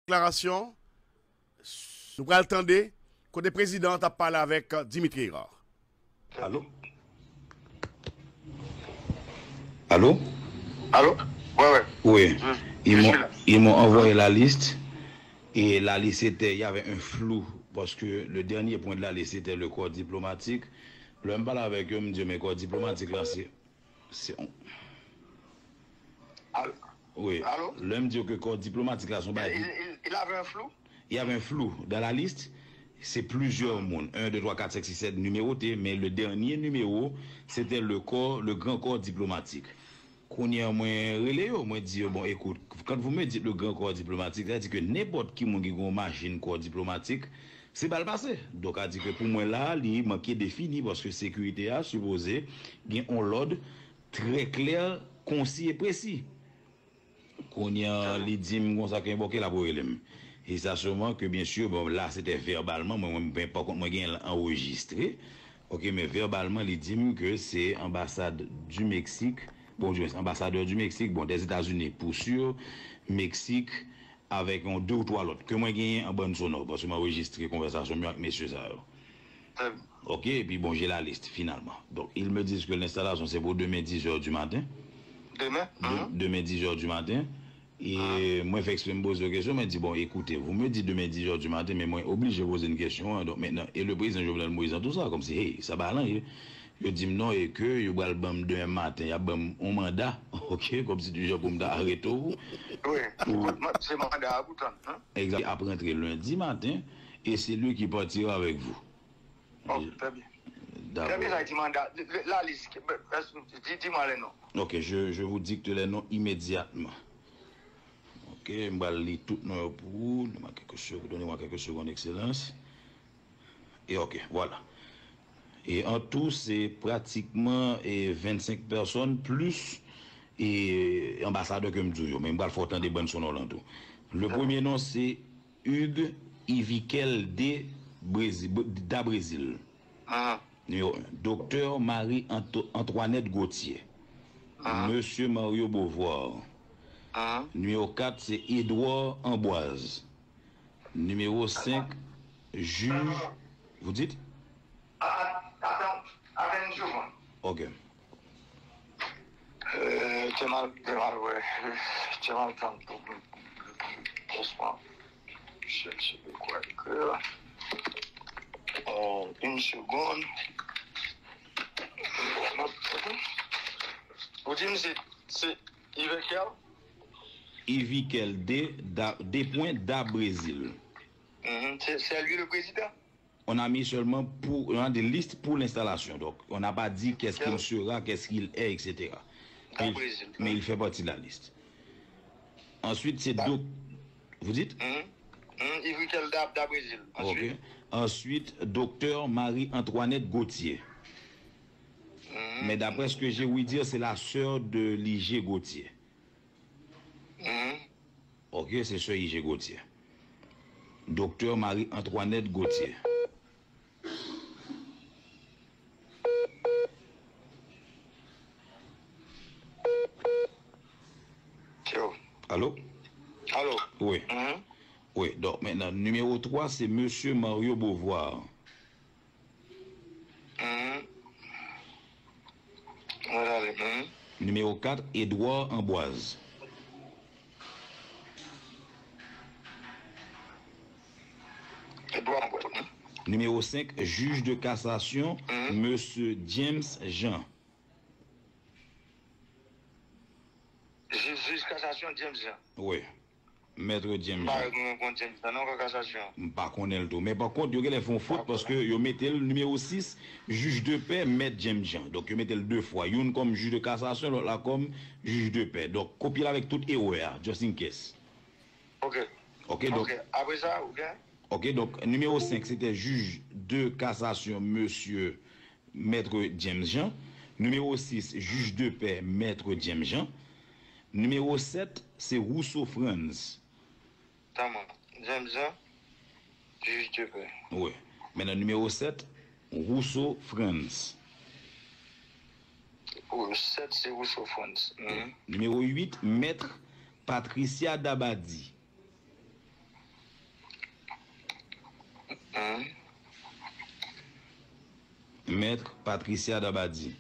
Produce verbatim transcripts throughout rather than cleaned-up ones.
deklarasyon, nou pral tande kote prezidan an t ap pale avèk Dimitri Hérard. Allô? Allô? Allô? Ouais, ouais. Oui. Je, Ils je m'ont, suis là. Ils m'ont envoyé la liste. Et la liste était, il y avait un flou. Parce que le dernier point de la liste, c'était le corps diplomatique. Lè m pale avèk yo, m di yo, men kò diplomatik la, se, se, Allô? wi. Allô? Lè m di yo ke kò diplomatik la, se yon bagay Il, ki il, il avait un flou? Il y avait un flou dans la liste. C'est plusieurs moun. Un, deux, trois, quatre, cinq, six, sept numérotés, mais le dernier numéro, c'était le corps, le grand corps diplomatique. Kounye a, mwen rele yo, mwen di yo, bon, écoute, quand vous me dites le grand corps diplomatique, sa di ke nenpòt ki moun ki gen yon machin kò diplomatik, se ba l pase. Donk, sa di ke pou mwen la, li manke defini, paske sekirite a sipoze gen yon lòd trè klè, konsi e presi. Kounye a, li di m konsa ke, bon, ke l ap rele m. E sa sèlman ke, byen si, bon, la, se te vèbalman, mwen, mwen, mwen, pa kont, mwen gen l anrejistre. Ok, men vèbalman, li di m ke se anbasad du Mexique, bon, du moins, anbasadè du Mexique, bon, Dèzetazini, pou si, Meksik, avèk yon de ou twa lòt, ke mwen genyen an bann sonò, paske mwen anrejistre konvèsasyon m yo ak mesye sa yo. Très bien. Ok, epi bon, j'ai la liste, finalement. Donc, ils me disent que l'installation, c'est pour demain dix heures du matin. Demain? De- Demain dix heures du matin. E mwen fè eksprè m poze yo kesyon, mwen di, bon, écoutez, vous me dites demain dix heures du matin, men mwen oblije poze n kesyon an. Donk, mentnan, e le prezidan Jovenel Moïse an tou sa, kòmsi, hey, sa pa anyen. Yo di m non, e ke yo pral ban m demen maten, y ap ban m yon manda, ok, kòmsi di jan pou m ta arete w. Wi, se manda a pou tann, hein? Exact. Ap rantre lendi maten, et c'est lui qui partira avec vous. Oh, très bien. Très bien, D'accord. Sa di manda, la liste, di, di mwen les noms. Ok, je, je vous dicte les noms immédiatement. Ok, m pral li tout non yo pou ou. Donnez-moi quelques secondes, donnez-moi quelques secondes, Excellence. Et ok, voilà. Et en tout, c'est pratiquement, eh, vingt-cinq personnes plus, eh, anbasadè ke m di w yo. Men m pral fè w tande bann sonò lan tou. Le premier nom, c'est Hugues Ivikel de Brésil, da Brésil. Ah, Numéro un, Docteur Marie Anto- Antoinette Gauthier. Ah. Monsieur Mario Beauvoir. ah. Numéro quatre, c'est Edouard Amboise. Numéro cinq, juge. Vous dites? Ah, attends, attends une seconde. Ok. Euh, t'es mal, t'es mal, ouais. T'es mal, tant. Doucement. Je ne sais plus quoi écrire. Euh, une seconde. Vous dites, c'est, c'est Ivekel? Ivikel de, da, de point da Brésil. Mhm. C'est, c'est lui le président? On a mis seulement pour, on a des listes pour l'installation. Donc, on n'a pas dit qu'est-ce qu'il sera, qu'est-ce qu'il est, et cetera. Da Mais, Brésil. Mais il fait partie de la liste. Ensuite, c'est Da- doc-, vous dites? Mhm. Mhm. Ivikel da, da Brésil. Ok. Ensuite. Ensuite, docteur Marie-Antoinette Gauthier. Mhm. Mais d'après ce que j'ai ouï dire, c'est la sœur de l'I G Gauthier. Mhm. Ok, c'est sœur I G Gauthier. Docteur Marie-Antoinette Gauthier. Yo. Allô? Allô? Oui. Mhm. Oui, donc maintenant, numéro trois, c'est Monsieur Mario Beauvoir. Mhm. Mwen ale. Mhm. Numéro quatre, Edouard Amboise. Edouard Amboise. Mhm. Numéro cinq, juge de cassation, Mhm. Monsieur James Jean. Jij, jij kasasyon James Jean. Oui. Maître James M pa Jean. Mwen konn James Jean non, kan kasasyon. M pa konnen l tou. Men pa kont, yo genlè fè yon fot paske yo mete l nimewo sis, jij de pè, Mèt James Jean. Donk, yo mete l de fwa. Youn kòm jij de kasasyon, lòt la kòm jij de pè. Donk, kopye l avèk tout erè a, just in case. Ok. Ok, donk, Ok. Apre sa, ou gen? Ok, donk, nimewo senk, se te jij de kasasyon, mesye Mèt James Jean. Nimewo sis, jij de pè, Mèt James Jean. Nimewo sèt, se Rousseau Frantz. Tanman. James Jean, jij de pè. Wi. Mentnan, nimewo sèt, Rousseau Frantz. O, sèt, se Rousseau Frantz. Mhm. Nimewo uit, Mèt Patricia Dabadie. Maître Patricia Dabadi.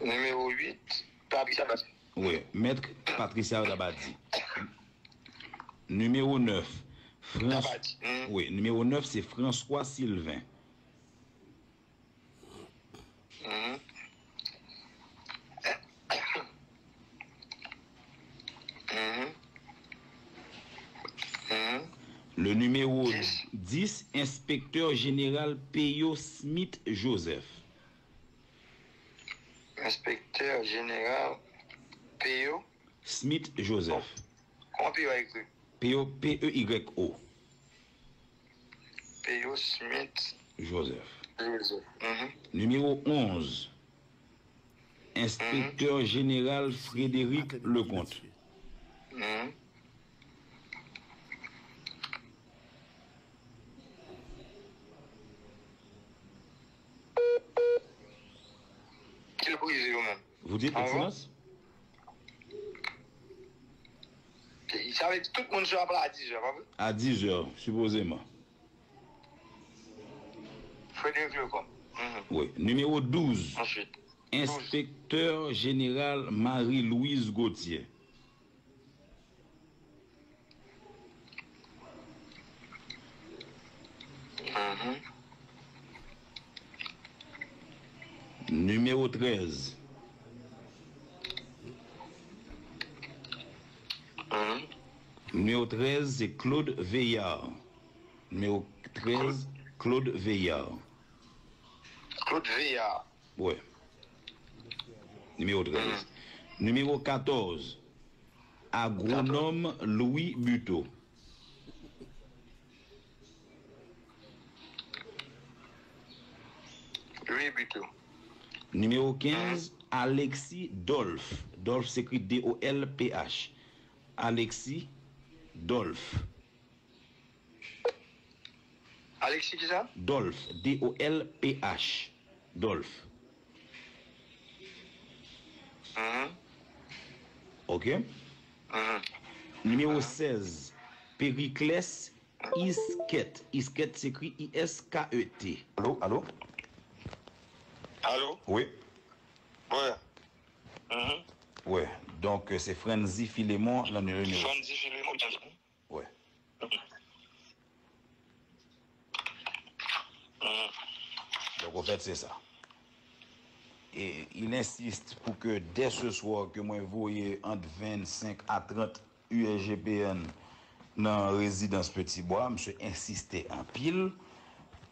Nimewo uit, Patricia Dabadi. Wi, Maître Patricia Dabadi. Nimewo nèf, Frans-, Dabadi. Wi, nimewo nèf, se François Sylvain. Mhm. Mhm. Mhm. Le numéro dix, inspecteur général Peyo Smith Joseph. Inspecteur général Peyo Smith Joseph. Kòman Peyo a ekri? Peyo, P E Y O. Peyo Smith Joseph. Joseph. Mhm. Nimewo onz, Enspektè Jeneral Frédéric Leconte. Mhm. Ki l brize yo menm? Vous dites, Excellence? Sa vle di tout moun sou apèl a dizè, pa vre? À dix heures, supposément. Frédéric Leconte. Mhm. Wi. Nimewo douz. Answit. Enspektè Jeneral Marie-Louise Gauthier. Mhm. Nimewo trèz. Mhm. Nimewo trèz, se Claude Veillard. Nimewo trèz, Claude Veillard. Claude Veillard. Wi. Nimewo trèz. Mhm. Nimewo katòz, Agwonòm Louis Buteau. Louis Buteau. Nimewo kenz, Alexis Dolph. Dolph se ekri D O L P H. Alexis Dolph. Alexis kisa? Dolph, D O L P H. Dolph. Mhm. Ok. Mhm. Nimewo sèz, Pericles Isket. Isket se ekri I S K E T. Alo, alo? Alo? Wi. Wi. Mhm. Wi. Donk, se Franzy Philémon nan nimewo. Franzy Philémon. Wi. Mhm. Donk, anfèt, se sa. E il insiste pour que dès ce soir que mwen voye ant vennsenk a trant U S G P N nan rezidans Petit Bois, misye ensiste anpil.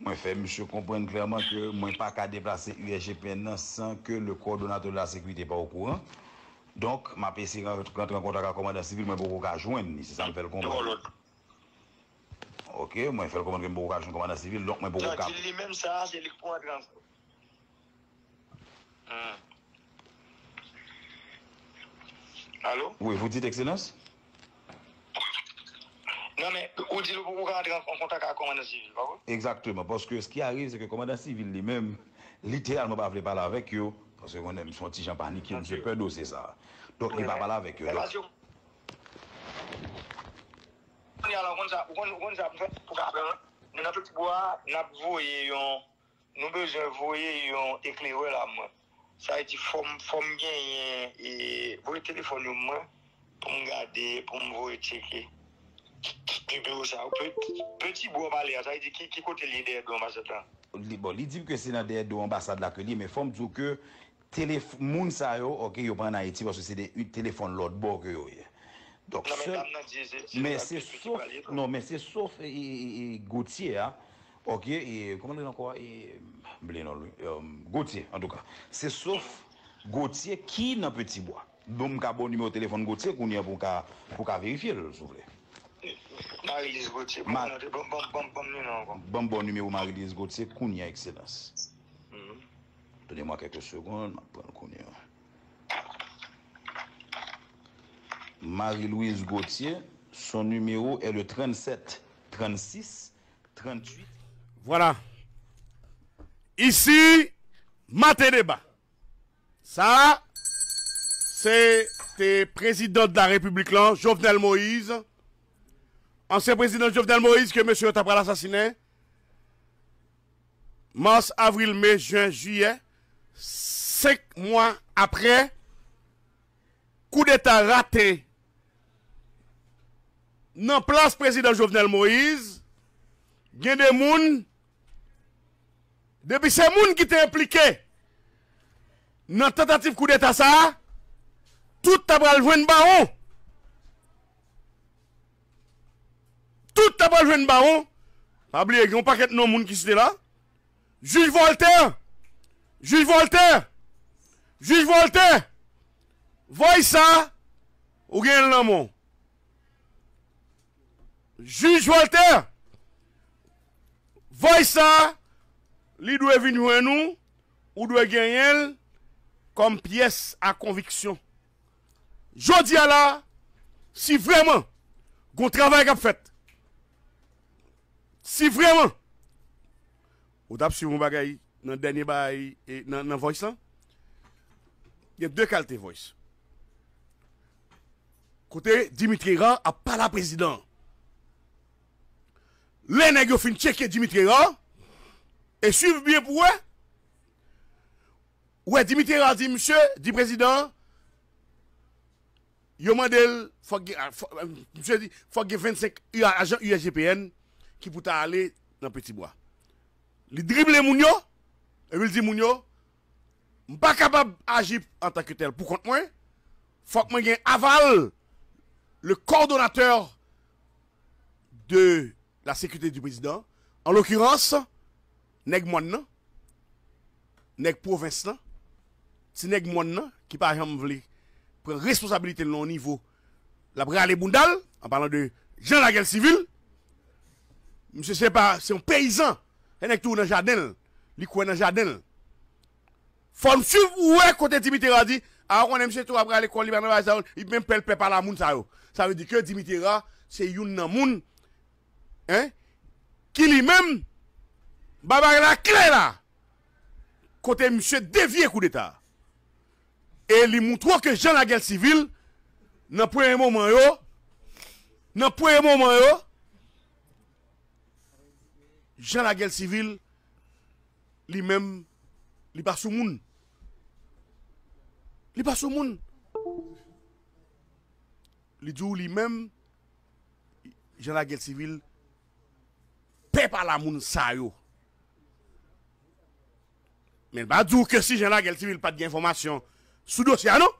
Mwen fè misye konprann klèman ke mwen pa ka deplase U S G P N nan san ke le coordonnateur de la sécurité pa okouran. Donk, m ap eseye ran-, rantre an kontak ak kòmandan sivil, mwen poko ka jwenn li, se sa m fè l konprann. Ok, mwen fè l konprann ke m poko ka jwenn kòmandan sivil, donk mwen poko ka. Non, di li menm sa, se li k pou antre an. Hmm. Allô? Oui, vous dites, Excellence? Non, men, ou di l ou poko ka antre an, an kontak ak kòmandan sivil, pa vre? Exactement, parce que ce qui arrive, c'est que kòmandan sivil li menm, literalman pa vle pale avèk yo, paske konnen m se yon ti jan panike, m se pè dosye sa. Donk, li pa pale avèk yo. Donk, kounye a la, ou konn sa, ou konn, ou konn sa pou fè, pou ka fè, wi. Nou nan Petit Bois, n ap voye yon, nou bezwen voye yon eklerè la, mwen. Sa vle di, fò m, fò m genyen, e, voye telefòn yo mwen, pou m gade, pou m voye tcheke. Ki, ki, ki nimewo sa? Pe-, Petit Bois pale a, sa vle di, ki, ki kote l ye dèyè do anbasad la? Li, bon, li di m ke se nan dèyè do anbasad la ke li ye, men fò m di w ke telef-, moun sa yo, ok, yo pa ann Ayiti, paske se de, telefòn lòt bò ke yo ye. Donk, non, men sèl, dam nan di se, se men se sof, non, men se sof, e, e, e, e, Gauthier a, ok, e, kòman l rele ankò, e, m bliye non l, wi, e, Gauthier, antouka. Se sof Gauthier ki nan Petit Bois. Bon, m ka ba w nimewo telefòn Gauthier kounye a pou w ka, pou w ka verifye l, si w vle. Marie-Lise Gauthier, bon, ban, ban, ban, ban m nimewo ankò. Ban m ba w nimewo Marie-Lise Gauthier kounye a, Excellence. Mhm. Donnez-moi quelques secondes, m ap pran l kounye a. Marie-Louise Gauthier, son numéro est le trente-sept, trente-six, trente-huit. Voilà. Ici, Maten Deba. Sa, se te prezidan de la repiblik lan, Jovenel Moïse, ansyen prezidan Jovenel Moïse ke mesye yo ta pral asasinen, mas, avril, me, jen, jiyè, senk mwa apre, koudeta rate nan plas prezidan Jovenel Moïse, gen de moun, depi se moun ki te enplike nan tantativ koudeta sa a, tout ta pral jwenn bawon. Tout ta pral jwenn bawon. Pa bliye, gen yon pakèt non moun ki site la. Jij Voltaire! Jij Voltaire! Jij Voltaire! Voice sa, ou gen l nan men w. Jij Voltaire! Voice sa, li dwe vin jwenn ou, ou dwe genyen l kòm pyès a konviksyon. Jodi a la, si vrèman gon travay k ap fèt, si vrèman ou t ap swiv yon bagay nan dènye bagay e nan, nan voice lan, gen de kalite voice. Kote Dimitri Hérard ap pale a prezidan an. Lè nèg yo fin tcheke Dimitri Hérard, e swiv byen pou wè, ou wè Dimitri Hérard di, misye, di prezidan an, yo mande l, fòk gen, ah, fò, eh, misye di, fòk gen vennsenk U A, ajan U S G P N ki pou ta ale nan Petit Bois. Li drible moun yo, epi l di moun yo, m pa kapab aji antanke tèl pou kont mwen, fòk mwen gen aval le coordonnateur de la sécurité du président, en l'occurrence, nèg mòn nan, nèg pwovens lan, ti nèg mòn nan, ki pa janm vle pran responsabilite l nan yon nivo, l ap rale bounda l, an palan de Jean Lagel Civil, misye se pa, se yon peyizan, se nèg tou nan jaden l, li kwè nan jaden l. Fò n swiv pou wè kote Dimitri Hérard di, a, ou konnen misye tou ap rale kò li pa nan bagay sa yo, li menm pèl pèp a la moun sa yo. Sa vle di ke Dimitri Hérard se youn nan moun, en, ki li menm, bay bagay la klè la, kote misye devye koudeta. E li moutre ke Jean Lagel Civil, nan premye moman yo, nan premye moman yo, Jean Lagel Civil, li menm, li pa sou moun. Li pa sou moun. Li di w li menm, Jean Lagel Civil, pèp a la moun sa yo. Men l pa di w ke si Jean Lagel Civil pa t gen enfòmasyon sou dosye a, non.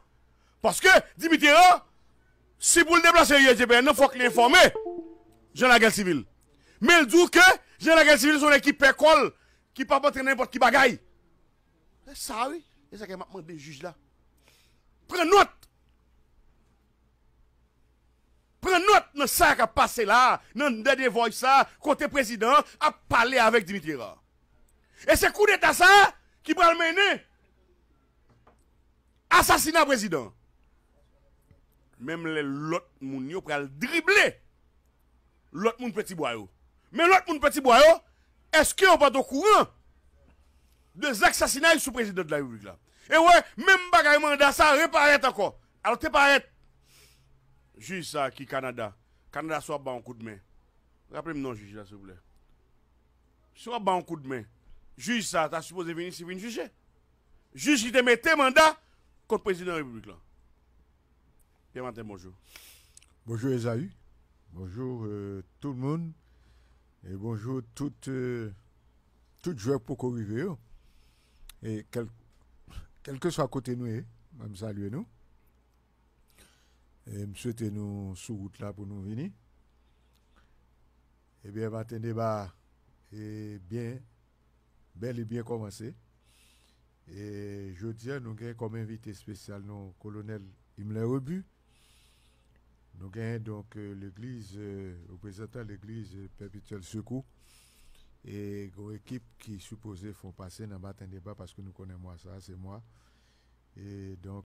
Paske Dimitri Hérard, si pou l deplase U S G P N nan, fòk li enfòme Jean Lagel Civil. Men l di w ke Jean Lagel Civil se yon nèg ki pè kò l, ki p ap antre nan nenpòt ki bagay. Se sa, wi. E sa ke m ap mande jij la. Pran nòt! Pran nòt nan sa k ap pase la, nan dènye voice sa, kote prezidan an ap pale avèk Dimitri Hérard. E se koudeta sa ki pral mennen asasina prezidan an. Menm lè lòt moun yo pral drible lòt moun Petibwa yo. Men lòt moun Petibwa yo, èske yo pa t okouran de zak sasinay sou prezidan de la repiblik la? E wè, menm bagay manda sa reparèt ankò. Alò te parèt jij sa ki Kanada. Kanada si w ap ba yon koudmen. Raple m non jij la, silvouplè. Si w ap ba yon koudmen, jij sa ta sipoze vin isi vin jije. Jij ki te mete manda kont prezidan repiblik lan. Pierre Martin, bonjou. Bonjou Esaü. Bonjou, euh, tout moun. E bonjou tout, euh, tout jwè k poko rive yo. E kèl, kèlkeswa kote nou ye, mwen m salye nou. E m swete nou sou wout la pou nou vini. Ebyen, maten deba, e byen, bèl e byen kòmanse. E jodi a, nou gen kòm envite espesyal nou Kolonèl Himmler Rebu. Nou gen donk, euh, legliz, euh, reprezantan legliz, euh, Perpetuel Secours. E gon ekip ki sipoze fè yon pase nan maten deba paske nou konnen mwa sa a se mwa. E donk,